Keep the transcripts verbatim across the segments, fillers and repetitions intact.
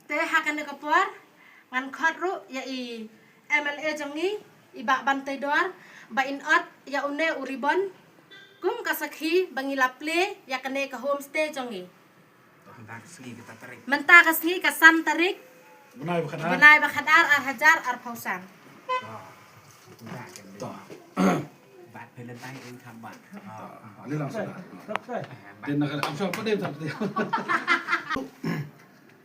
Te ha kane ka por ngan khot ruh ïa i M L A jong ngi, i Bah Banteidor, ba in ot ïa une u ribbon kum ka sakhi ba ngi la plie ïa kane ka homestay jong ngi. Mynta ka sngi ka tarik. Mynta ka sngi ka san tarik. Bnai ba khatar. Bnai ba khatar ar hajar arphew san. Toh. Bad Valentine in kham bad. Toh. Leh lang suda. Dei na ka, am sure pa dei, pa dei.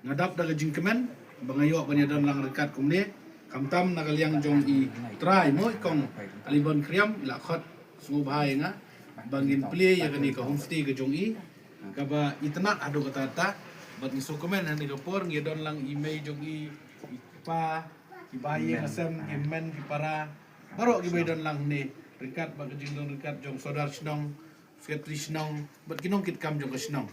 Nga dap da ka jingkmen ba nga ïoh ban ïadon lang ryngkat kumne. Khamtam na ka liang jong i trai mo i kong Alibon Khriam i la khot sngewbha ïa nga ba ngin plie ïa kane ka homestay ka jong i. Kaba itynnad haduh katta katta. Bad ngi sngewkmen ha kane ka por ngi ïadon lang i mei jong i, i kpa, ki ba ïing ka sem, ki men, ki para. Baroh kiba ïadon lang hangne ryngkat bad ka jingdon ryngkat jong sordar shnong, sekretari shnong bad ki nongkitkam jong ka shnong.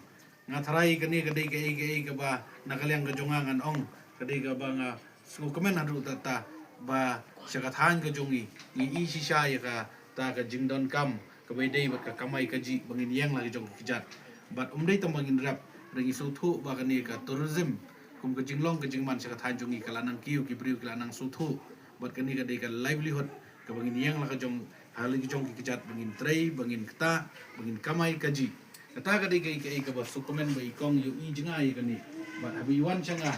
Nga tharai kane ka dei kaei kaei kaba na ka liang ka jong nga ngan ong ka dei kaba nga sngewkmen haduh katta katta ba sha ka thaiñ ka jong ngi ngi i shisha ïa kata ka jingdonkam kaba ïadei bad ka kamai kajih ba ngin ïeng la ki jong ki kjat. Bad ym dei tang ba ngin rep, hynrei ngi sngewthuh ba kane ka tourism kum ka jinglong ka jingman sha ka thaiñ jong ngi ka la nang kiew, ki briew ki la nang sngewthuh. Bad kane ka dei ka livelihood kaba ngin ïeng la ka jong ha la ki jong ki kjat ba ngin trei, ba ngin ktah, ba ngin kamai kajih. Kata ka dei kaei kaei kaba sngewkmen ba i kong ïohi jngai ïa kane. Bad haba i wan sha nga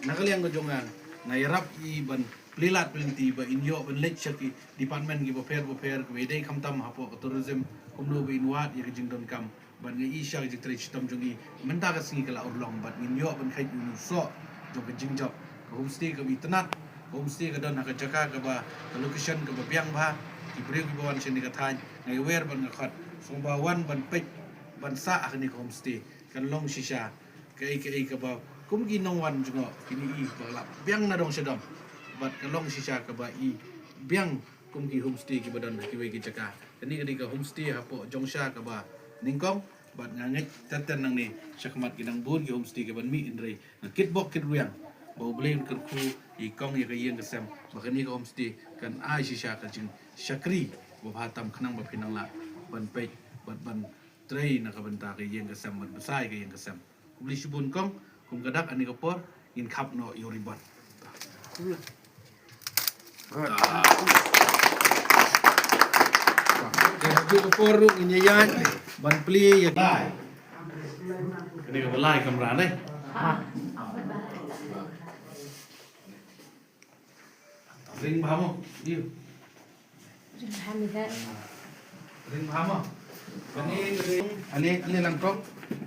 na ka liang ka jong nga, nga ïarap i ban plie lad plie lynti ba in ïoh ban leit sha ki department kiba pher ba pher kaba ïadei khamtam hapoh ka tourism kumno ba in wad ïa ka jingdonkam. Bad nga i sha ka jingtrei shitom jong i mynta ka sngi ka la urlong bad ngin ïoh ban kheit ïa u soh jong ka jingjop. Ka homestay kaba itynnad, ka homestay ka don ha ka jaka kaba, ka location kaba biang bha. Ki briew kiba wan shane ka thaiñ, nga ïawer bad nga khot sngewbha wan ban peit ban sah ha kane ka homestay. Kan long shisha kaei kaei kaba kum ki nongwan jngoh kin i ba la biang na dong sha dong. Bad ka long shisha kaba i biang kum ki homestay kiba don ha kiwei ki jaka. Kane ka dei ka homestay hapoh Jongsha kaba nyngkong. Bad nga ngeit ter ter nangne shakhmat ki dang bun ki homestay kiban mih, hynrei nga kitbok kitrwiang ba U Blei un kyrkhu ïa i kong ïa ka ïing ka sem ba kane ka homestay kan ai shisha ka jingshakri ba bha tam khnang ba phin nang lah ban peit bad ban trei na ka bynta ka ïing ka sem bad bsa ïa ka ïing ka sem. Khublei shibun kong, kum ka dak ha kane ka por ngin khap noh ïa u ribbon. Te ha kane ka por ruh ngin ïa ïaid ban plie ïa ka lai. Kane kaba lai kamra ne. Ring bha mo. Ïa. Ring bha mo. Kane ka ring. Ale, ale lang kong.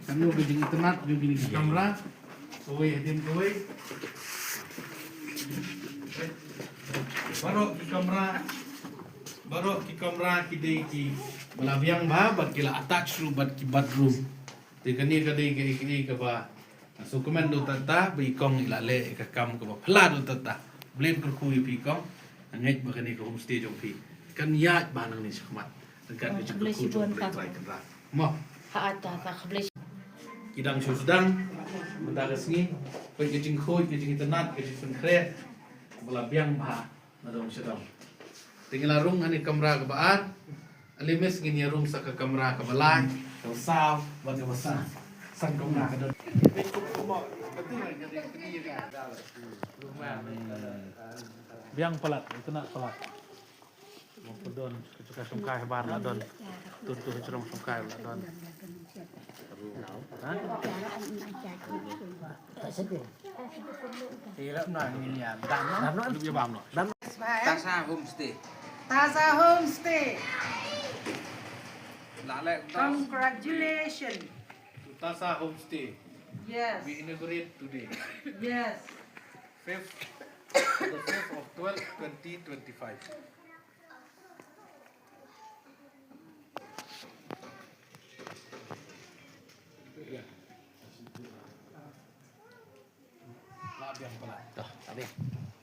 Kano ka jingitynnad jong kine ki kamra. Kawei hadien kawei. Baroh ki kamra. Baroh ki kamra ki dei kiba la biang bha bad ki la attach ruh bad ki bathroom. Te kane ka dei kaei kaei kaba nga sngewkmen haduh katta katta ba i kong i la leh ïa ka kam kaba phylla haduh katta katta. Blei kyrkhu ïa phi kong. Nga ngeit ba kane ka homestay jong phi kan ïaid bha nangne shakhmat. Ryngkat ka jingkyrkhu jong U Blei Trai Kynrad. Mo. Ha, ha, ha, khublei. Ki dang shu sdang mynta ka sngi. Peit ka jingkhuid, ka jingitynnad, ka jingpynkhreh kaba la biang bha. Na dong sha dong. Te ngi la rung ha kane ka kamra kaba ar. Ale miss, ngin ïa rung sa ka kamra kaba lai, kaba saw bad kaba san. San kamra ka don. Biang palat, itynnad palat. Mo ka don ka jaka shongkai habar la don. Tun tu jrong shongkai la don. Tasa Homestay. Tasa Homestay. Congratulations. Tasa Homestay. Yes. We inaugurate today. Yes. Fifth, the fifth of twelve, twenty twenty-five. Toh, tabi.